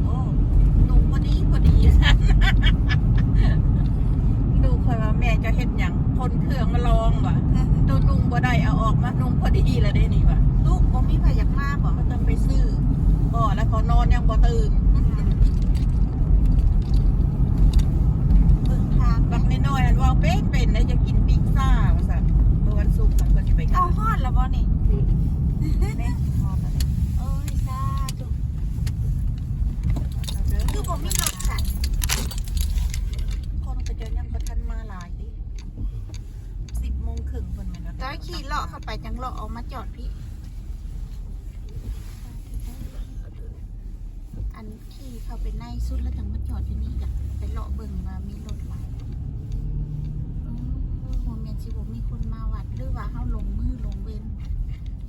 ໂອ້ ນຸ່ງພໍດີພໍດີ ລູກຂ້ອຍວ່າ ແມ່ເຈົ້າເຮັດຫຍັງ ຂົນເຄື່ອງມາລອງວ່າ ໂຕນຸ່ງບໍ່ໄດ້ ເອົາອອກມານຸ່ງພໍດີລະເດ້ນີ້ວ່າ ລູກບໍ່ມີໃຜຢາກມາບໍ? ກໍຕ້ອງໄປຊື້ ບໍ່ ແລ້ວກໍນອນຍັງບໍ່ຕື່ນ. ເບິ່ງທາງ ບັກນ້ອຍໆຫັ້ນເວົ້າເປັນໆ ໄດ້ຢາກກິນປີ້ງຊ່າວ່າຊັ້ນ ມື້ວັນສຸກເພິ່ນຊິໄປ ເອົາຮອດແລ້ວບໍ່ນີ້? ອືມ ແມ່ນຮອດແລ້ວ. ໂອ້ຍ ສາທຸ ຄືບໍ່ມີລົດຊັ້ນ ຄົນເຂົາເຈົ້າຍັງບໍ່ທັນມາຫຼາຍຕິ ສິບໂມງເຄິ່ງເພິ່ນແມ່ນວ່າ ແຕ່ວ່າຂີ່ເລາະເຂົ້າໄປ ຈັ່ງເລາະອອກມາຈອດພີ້ ອັນ ຂີ່ເຂົ້າໄປໃນສຸດແລ້ວຈັ່ງມາຈອດຢູ່ນີ້ ກະໄປເລາະເບິ່ງວ່າມີລົດຫຼາຍ. ໂອ້ ບໍ່ແມ່ນຊິບໍ່ມີຄົນມາວັດ ຫຼືວ່າເຮົາລົງມື້ລົງເວັນ?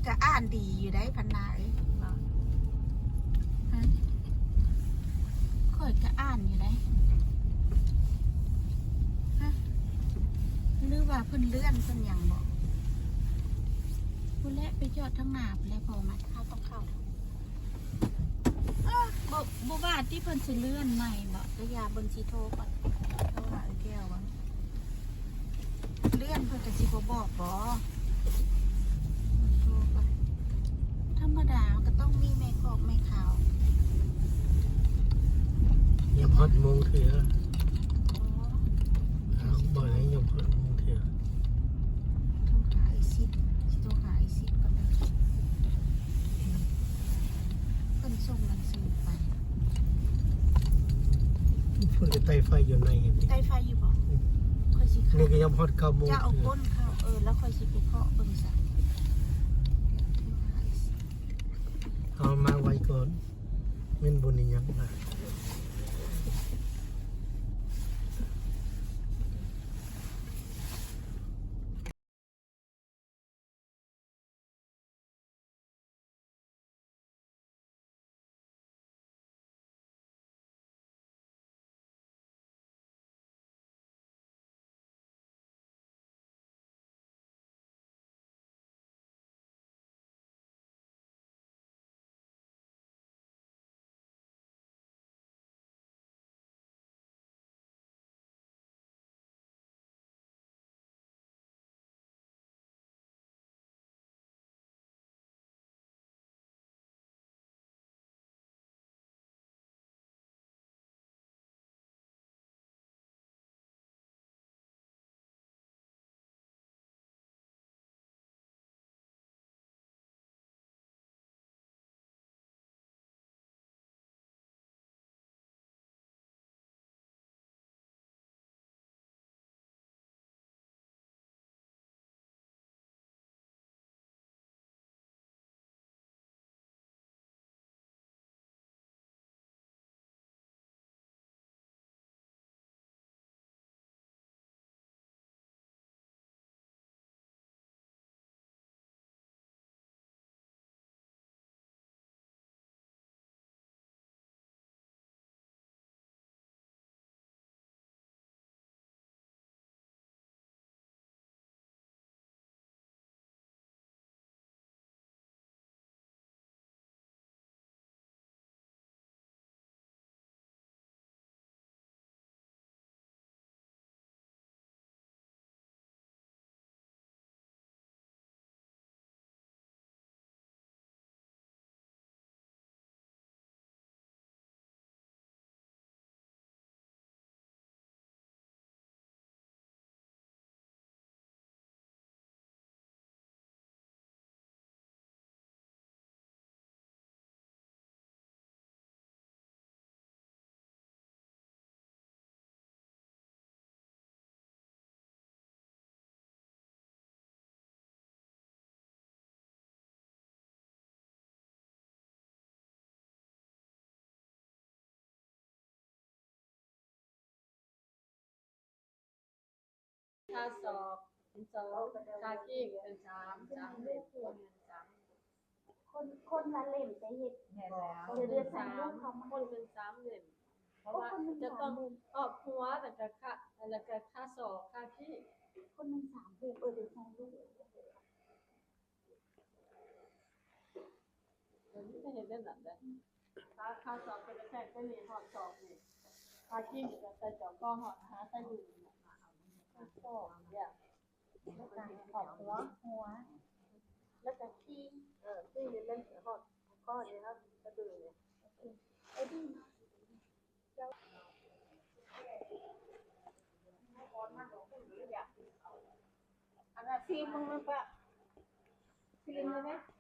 ກະອ່ານດີຢູ່ໄດ໋ ພັນນາເອີຍ ຮະ ຂ້ອຍກະອ່ານຢູ່ໄດ໋ ຮະ ຫຼືວ່າເພິ່ນເລື່ອນເພິ່ນຫຍັງບໍ? ພຸ້ນແຫຼະ ໄປຈອດທາງໜ້າພຸ້ນແຫຼະ ພໍມັນ ເຮົາຕ້ອງເຂົ້າ ເອີ ບໍ່ ບໍ່ວ່າຕິເພິ່ນຊິເລື່ອນໃໝ່ບໍ? ກະຢ່າ ເບິ່ງຊິໂທກ່ອນ ໂທຫາເອື້ອຍແກ້ວວ່າ ເລື່ອນເພິ່ນກະຊິບໍ່ບອກບໍ? ໂທກ່ອນ ທຳມະດາມັນກະຕ້ອງມີແມ່ກອກແມ່ຂ່າວ ຍັງຮອດໂມງເທື່ອ ບໍ່ ຍັງຮອດໂມງເທື່ອ. ໂທຫາໄອ້ຊິດ ຊິໂທຫາໄອ້ຊິດກ່ອນເດີ ເພິ່ນສົ່ງໜັງສືໄປ. ເພິ່ນກະໄຕ່ໄຟຢູ່ໃນ ໄຕ່ໄຟຢູ່ບໍ? ອືມ ຂ້ອຍຊິ ນີ້ກະຍັງຮອດເກົ້າໂມງ ຈະເອົາກົ້ນເຂົ້າ ເອີ ແລ້ວຂ້ອຍຊິໄປເຄາະເບິ່ງຊະ ເອົາມາໄວ້ກ່ອນ ແມ່ນບໍ່ມີຫຍັງນະ. ຄ່າສອກເປັນສອງ ຄ່າຄີບເປັນສາມ ສາມເຫຼັ້ມ ຄົນ ຄົນລະເຫຼັ້ມໄປເຮັດ ແມ່ນແລ້ວ ເດືອນ ເດືອນ ສາມ ຄົນໜຶ່ງສາມເຫຼັ້ມ ເພາະວ່າຈະຕ້ອງອອກຫົວ ແລ້ວກະຄ່າ ແລ້ວກະຄ່າສອກ ຄ່າຄີບ ຄົນໜຶ່ງສາມເຫຼັ້ມ ເອີ ເດືອນສາມເຫຼັ້ມ ເອີ ມັນຈະເຮັດແບບນັ້ນແຫຼະ. ຖ້າສອບເປັນແທ້ ຕົວນີ້ຮອດສອບນີ້ ຖ້າກິນກໍໃສ່ຈອກກໍຮອດຫາໃສ່ມື ສອບ ຢ່າ ແລ້ວກໍຂອບຫົວ ຫົວ ແລ້ວກໍຄີງ ເອີ ຄີງນີ້ແມ່ນຮອດຄໍນີ້ເນາະ ສະດືນີ້ ເອີ ອັນນັ້ນຊີມເບິ່ງ ມັນກໍຊີມໄດ້ໄໝ?